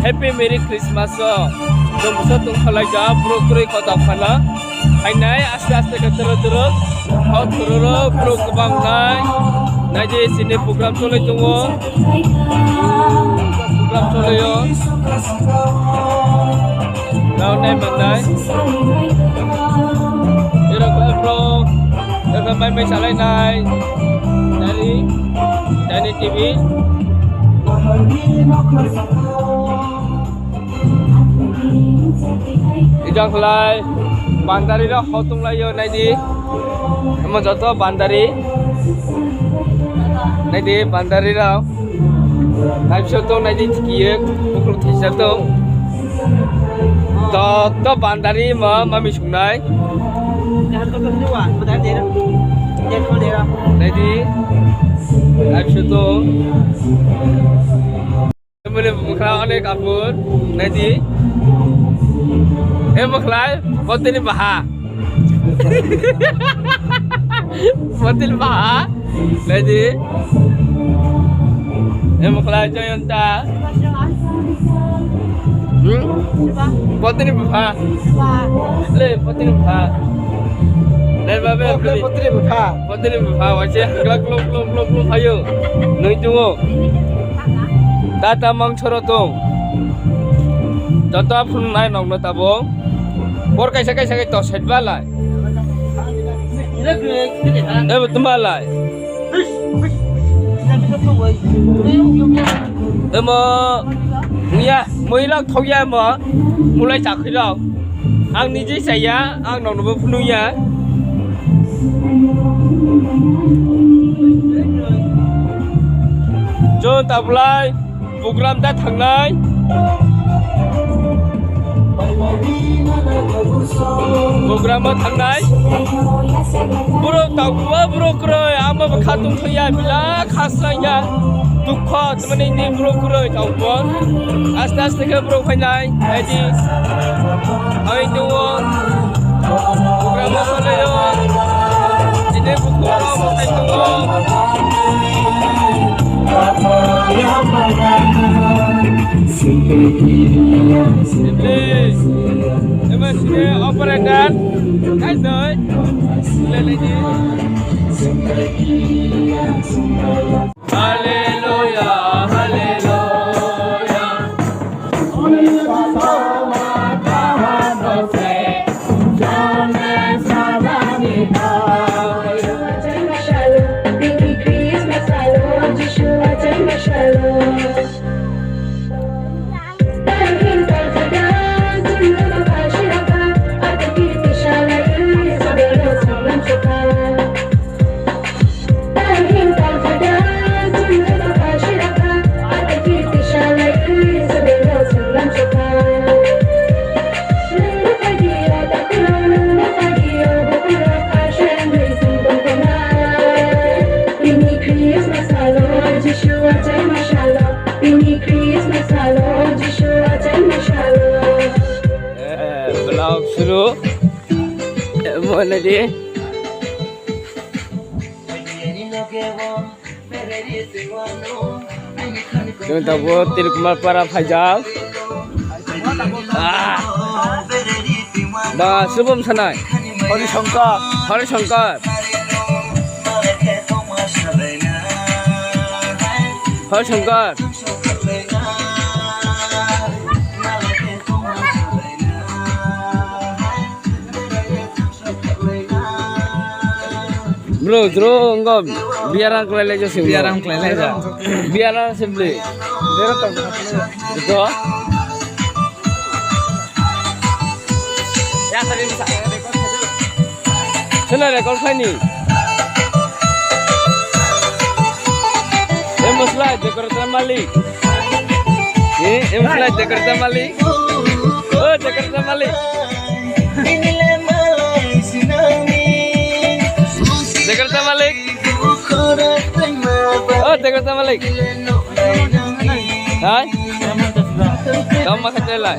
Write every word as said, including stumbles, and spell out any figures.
Happy Merry Christmas o. Chwng bwsa tong khalai ja, bro kwrwi kota phana. Hainai aste aste khe toro toro. Hot toro ro, bro kwbang nai. Nai di sini program cholai tongo. Program cholai o. Nao nai manai. Ero khe bro. Ero khe mai mai salai nai. Dari, dari T V. Ijang khlai bandari rok hotung lai o nai di. Omo joto bandari. Nai di bandari rok. Nai biso tong nai di tiki ye bukruk thaisa tong. Joto bandari ma mami sungnai. Nai di. Nai biso tong. Emoni bwkha onek apor, nai di. Em bwkhlai, botini baha. Botini baha, nai di. Em bwkhlai, Joyonta. Hmm? Botini bwkha. Le, botini bwkha. Nai ba be, botini bwkha. Botini bwkha waise hakla klok klok klok klok phaio. Nui tongo. Tata mang choro tong. Joto phunuknai nokno tabuk. Bor kaisa kaisa khe to set ba lai. Ebo tuma lai. Emo, ya, muilak thok ya emo, mulai chakhirok. Ang niji chaya, ang nokno bo phunukya. Chwng tabulai program da thangnai. Program o thangnai. Borok tangkhuwa borok kwrwi, ama bo khatung thangya, bila khasrangya. Dukho, tmani ni borok kwrwi tangkhuwa. Aste aste khe borok phainai. Naidi. Hai tongo. Program o phainai o. Ini buku borok hai tongo. Sibli. Ema sini operator. Hai doi. Lele ni. Hallelujah, hallelujah. Eh, vlog suru. Eh, mana dia? Chwng tabuk Tirikumar para phaijak. Ah. Ba, subom sanai. Hari Shankar. Hari Shankar. Hari Shankar. Bro, jro wngkha biaram khlai lai jasi. Biaram khlai lai ja. Biaram simply. Ito. Sila record khaini. Em slai decorator malik. Eh, em slai decorator malik. Oh, decorator malik. Jakarta malik. Oh, Jakarta malik. Hai? Kamu makan jalan?